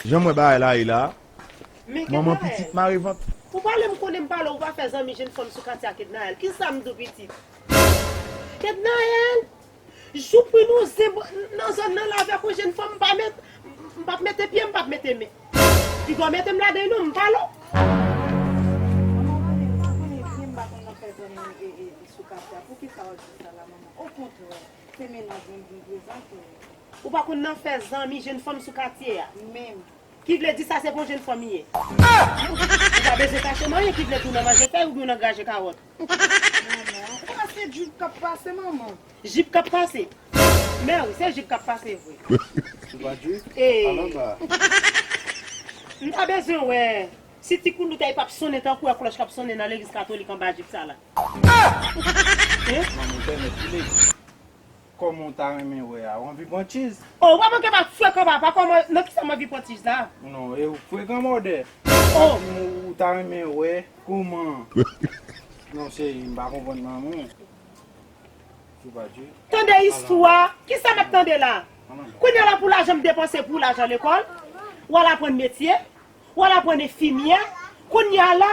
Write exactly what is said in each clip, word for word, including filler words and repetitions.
Jan m wè bagay la ye la, Men manman Kednaël, pitit mare vant. Ou pale m konnen m pale w pa fè zanmi jenn fanm sou katye a Kednaël. Kisa m di w pitit? Kednaël, jou pou nou zen nan zòn nan la avèk yon jenn fanm m pa met, m p ap mete pye, m p ap mete men. Piga w mete m ladan l non, m pale w. Manman Vanessa, ou konnen byen m pa konn nan fè zanmi e, e, e sou katye a. Poukisa w ap di sa la, manman? Okontrè, se mennaj mwen m vin prezante w. Ou pa konn nan fè zanmi jenn fanm sou katye a. Menm. Ki vle di sa se pou yon jenn fanm li ye. Ou pa bezwen kache m anyen ki vle di w nan manje fèy oubyen w nan graje kawòt. Manman, ou pa se jip k ap pase, manman. Jip k ap pase. Mèwi, se jip k ap pase vre. Ou pa jip? Ee. Al anba. M ta bezwen wè si ti koulout ay p ap sonnen tankou wè klòch k ap sonnen nan legliz katolik anba jip sa la. Manman, ou pèmèt li. Kòman w ta renmen wè a? Ou anvi pran tchiz? Oh, ou pa manke pa frekan papa, kòman, nan kisa m anvi pran tchiz la? Non, e ou frekan mòdè. Oh. Ou ta renmen wè kòman? Non, cheri, m pa konprann manman. Ou pa jip? Tande istwa, kisa m ap tande la? Al anba. Kounye a la pou lajan m depanse pou lajan lekòl, w al aprann metye, w al aprann enfimyè. Kounye a la,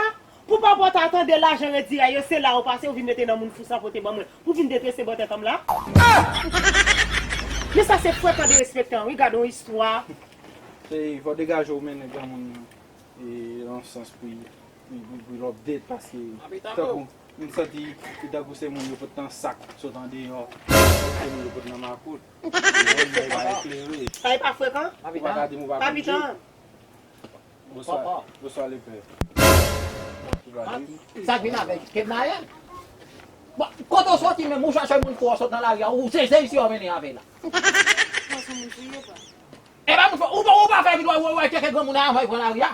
pou papa w ta tande lajan redi a yo, se la ou pase, ou vin mete nan moun fou sa pote ban mwen. Pou vin detrese bò tèt an m la. Men sa se frekan derespektan, wi, gade yon istwa. Cheri, fò degaje w mennen granmoun nan. E nan sans pou l, pou l, pou l update, paske tankou m santi li tankou se moun yo pot nan sak sot andeyò. Se moun yo pot nan makout. Yo pa eklere. Sa e pa frekan? Ou pa ka di m ou pa Pa konn pitan. Jip. Bonswa, bonswa lepè. Ou pa jip. Sa k vin avèk Kednaël? Bon, kote w soti menm, ou chache moun fou sot nan lari a, ou se, se isi w mennen avè la. Ou pa se moun fou ye pa. E pa moun fou, ou pa, ou pa fè vit wè, wè, wè, tcheke granmoun nan anvan l pran lari a.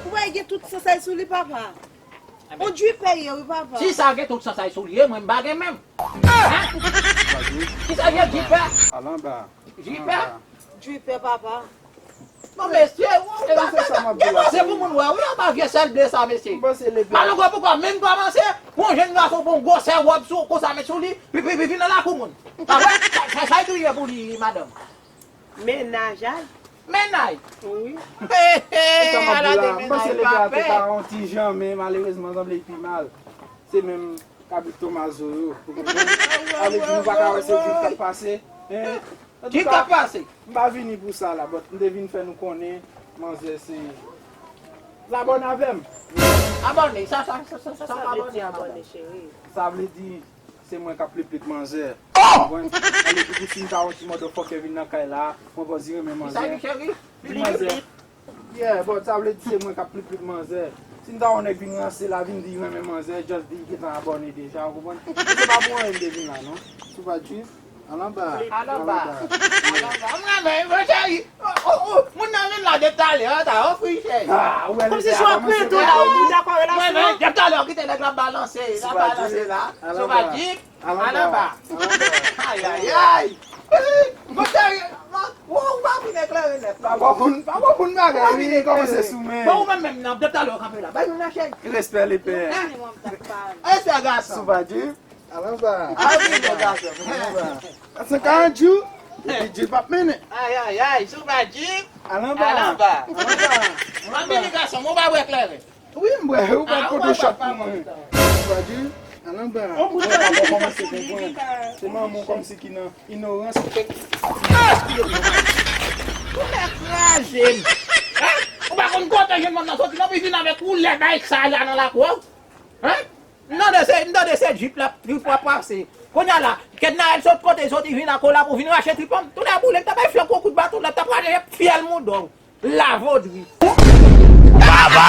Ou wè gen tout sansay sou li, papa. On jwipè ye, wi, papa. Si sa gen tout sansay sou li, e mwen m pa gen menm. Ki sa gen jwipè? Al anba. Jwipè? Jwipè, papa. Non, mesye, ou pa fè sa. Gen panse pou moun wè, wi, anba vye sèl ble sa, mesye. M panse lepè. Malongre poukwa menm kòmanse, pou yon jenn gason pou yon gwosè wòb sou, konsa met sou li, pi, pi, pi, vin nan lakou moun. Pa vre? Sa, sa, sa e touye pou li, madanm. Mennaj ay. Mennaj. Wi. He, he, Sa m ap ala di de la, m panse mennaj lepè a te papè. ka yon ti jan, men malerezman sanble l pi mal. Se menm kabrit Tomazo yo. Ou konprann? Sa vle di nou pa ka wè se jip k ap pase. Hein? Jip k ap pase. M pa vini pou sa la, but m te vin fè nou konnen manzè se. Abòne avè m. Abòne, sa, sa, sa, sa, sa, Sa vle di abòne, abòne, cheri. Sa vle di se mwen k ap pliplit manzè. Konprann? Sa vle di pou si m ta yon ti motherfucker vin nan kay la, mwen pòzi renmen Sa manzè. di cheri? Di manzè. Yeah, but sa vle di se mwen k ap pliplit manzè. Si m ta yon nèg vin ranse la, vin di renmen manzè, just di gentan abòne deja, ou konprann? Se pa pou anyen m te vin la, non. Sou pa jis. Al anba. Al anba. Al anba. M renmen, mon cheri. Oh, oh, oh, moun nan vin la depi talè, an ta ofri, cheri. Ah, ou wè Kòmsi lepè sou a apre kòmanse tou fè la, kou. ou dakò Mwen relasyon men, an? depi talè, ou kite nèg la balanse, la Sou pa balanse jis. la. Al Sou pa anba. jis. Al Al anba. anba. Ay, ay, ay. Mon cheri, mon, ou, ou pa vin eklere nèt. Pa bò koun, pa bò koun bagay, wi, kòmanse sou men. Bon, ou menm menm nan, depi talè, ou kanpe la. Bay nou nan cheri. Respè lepè. Respè gason. Sou pa jis. Al anba. Al anba, gason. Al anba. Sa karant jou, epi jip ap mennen. Ay, ay, ay, sou pa jip. Al anba. Al anba. Al anba. Mwen vini gason, mwen pa bwè kleren. Wi, m bwè, ou pa Ah, ou Photoshop pa pou mwen. Photoshop. Ou pa di? Al anba. Ou pa kòmanse konprann. Se manman w kòmsi ki nan inorans. Ou fè kraze m. Hein? Ou pa konn kote jenn fanm nan soti, non, pou vin avèk koulè bay sa la nan lakou a? Hein? M tande se, m tande se jip la, jip w ap pase. Kounye a la, Kednaël sot kote l soti vin akola pou vin rache trip an. Tou lè boule, m ta bay flank yon kout baton, lè m ta prale fyèl mouda w. Lavodri. Baba!